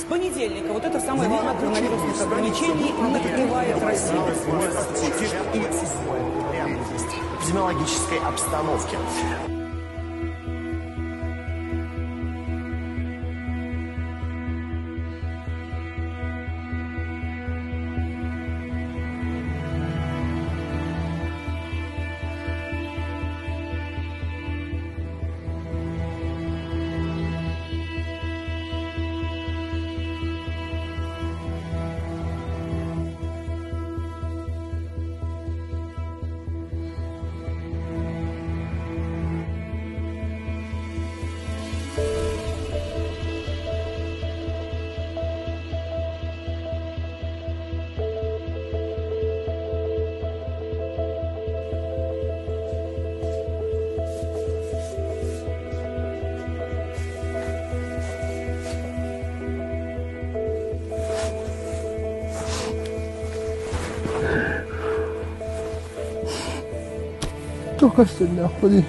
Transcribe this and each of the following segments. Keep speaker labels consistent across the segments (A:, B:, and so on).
A: С понедельника вот эта самая волна коронавирусных ограничений накрывает Россию.
B: Эпидемиологической обстановки.
C: Тоҕо сэннэхпиний?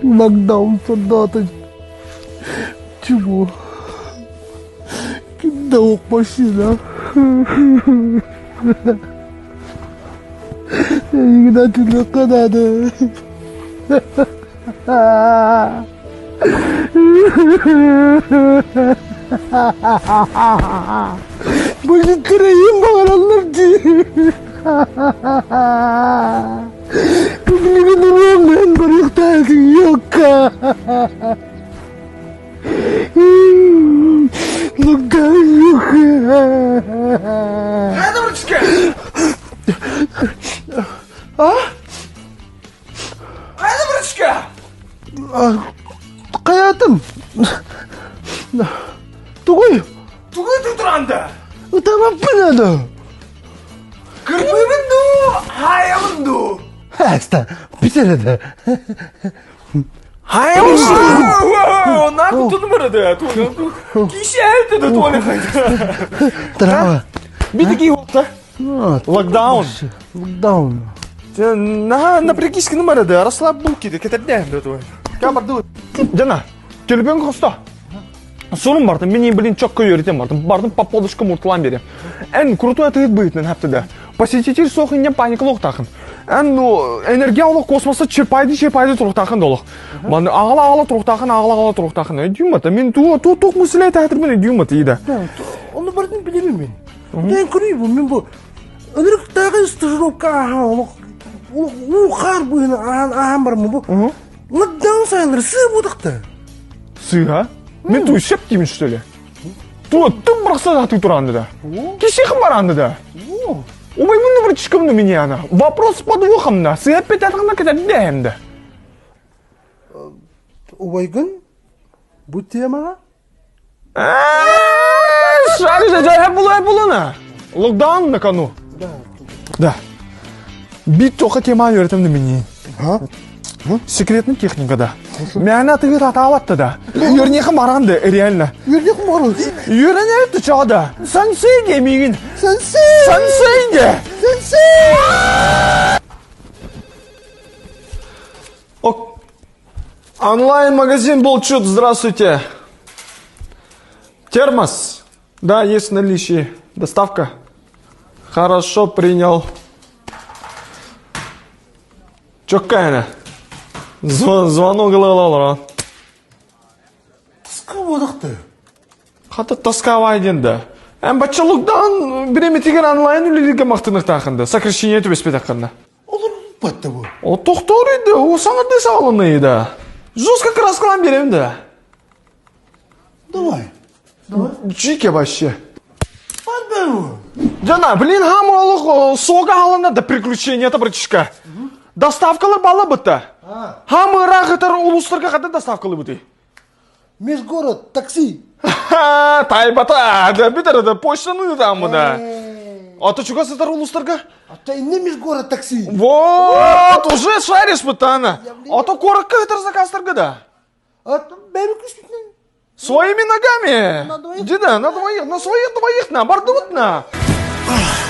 C: Локдаун сордоото чего? Ким да ох машина. Эйигин атыылыахха наада. Бу кырайым баҕараллар дии. Билигин уруоммун барыахтаах юкка.
D: Федорочка!
C: А?
D: Федорочка!
C: Хайатым? Тугуй?
D: Тугуй тутуранды?
C: Ытамаппын аны.
D: Кырбыыбын дуу, хаайабын дуу?
C: Хаста, бүтэр
D: Локдаун.
C: Локдаун.
D: На, напрягись нымарады, расслабь булки, кетерден Кабарду. Жана, төлбөн коста. Сонун бардым, мен блин чокко үйрөтем бардым. Бардым по полочкам уртулан бери. Эн крутой атыгыт быытынан хаптыда. Посетитель сохыннен паника лохтахын. Эн ну энергия олох космоста черпайды черпайды турухтахын долох. Ман ағала ағала турухтахын ағала ағала турухтахын. Өйдүүм мен ту ту тух мусле тәтір мен өйдүүм ида.
C: Оны бардым билемин мен. Мен көрейін мен бу Ынырыктагы стажировка аха олох уу хаар быһыны ахан ахан бармын бу. Локдаун сайынлары сыы будыкты.
D: Сыга? Мен ту сеп деймін что ли? Ту тым бұрақса да туранды да. Кеше баранды да. Ой, мын бір чишкамны меня она. Вопрос с подвохом на. Сый опять атғана кетеді дәмді.
C: Убайгын бу темаға
D: Шаришь, жай булай булына. Локдаун на кону.
C: Да.
D: Да. Бит тоқа тема үйретемді мені.
C: А?
D: Секретный техника, да. Мәні атығыр аталатты да. Үйернеқі маранды, реально.
C: Үйернеқі маранды?
D: Үйернеқі чағда. Сенсей де мегін.
C: Сенсей!
D: Сенсей де!
C: Сенсей!
D: Онлайн-магазин Болчут, здравствуйте. Термос. Да, есть в наличии. Доставка. Хорошо, принял. Чоккайна. Звонок ылалалра.
C: Тоска бодықты.
D: Хата тосковай денді. Әм бача локдаун биреметигер онлайн үлелерге мақтынық Сокращение түбеспет ақында.
C: Олар батты бу.
D: О тоқтор еді, о саңырды сағалыны еді. Жестко краскалан берем да.
C: Давай. Давай.
D: Жике вообще.
C: Барбау.
D: Жана, блин, хам олық соға алына да приключения это братишка. Доставкалар бала бітті. Хам ырағытар улустарға қада доставкалы бұты.
C: Межгород, такси.
D: Тайбата, да бітір, да почтаны там да. А то чуга сатар улустарға?
C: А то не межгород такси.
D: Вот, уже шаришь бытана. А то коротко это заказтарға да.
C: А то бәрі күшпітін.
D: Своими ногами.
C: На двоих.
D: Деда, на двоих, на своих двоих на, бардут на.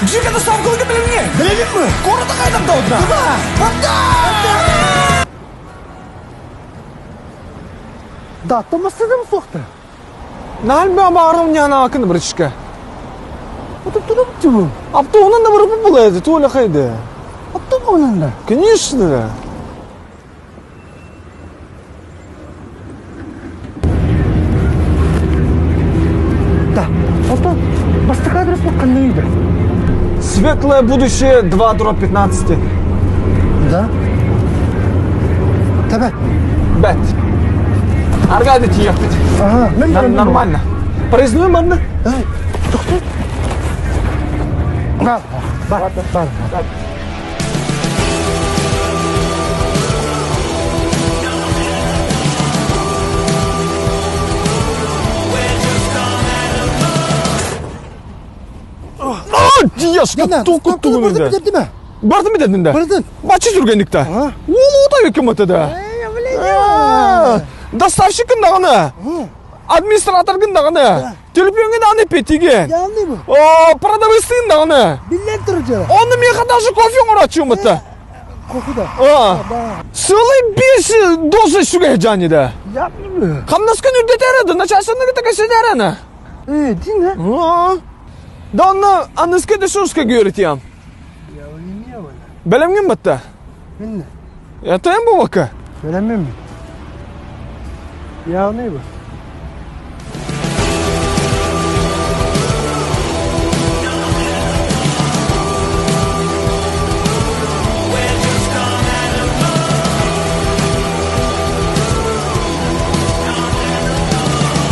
D: Жика доставкалыга билемне.
C: Билемин ми?
D: Коротко қайдан таудна.
C: Да. Да, томастыдым суохта.
D: Нальба баарым нянаакын брычка.
C: Отуп тубу.
D: Автобунан да барып булайды, туоля хайды.
C: Автобунан да?
D: Конечно.
C: Да. Ото бастакы адрес ханна үйдө?
D: Светлое будущее 2 дробь 15.
C: Да. Тебе.
D: Бет. Аргады тиехпит.
C: Ага, мен
D: Нормально. Проездной манна.
C: Эй, тоқта. Бар, бар, бар.
D: Дияшка, туку тугунда. Бардым дедин да.
C: Бардым.
D: Бачы жүргендикте. Ол ота өкмөтө да. Доставщикин даганы. Администраторгун даганы. Телефонге даганы петиген.
C: Явный бу.
D: О, продавецтин даганы.
C: Билен туруп жара.
D: Оны меха даже кофе оңорачу мыта.
C: Кофе да.
D: Сылы бес доза сүгө жани да.
C: Явный бу.
D: Хамнаскын үрдетереди, начальствоны кытыка седерени.
C: Э, дин
D: ha? Да онна анныска да шуска говорит ям. Белемген батта.
C: Минне.
D: Ятайым бу бака.
C: Белеммен ми? Явный бу.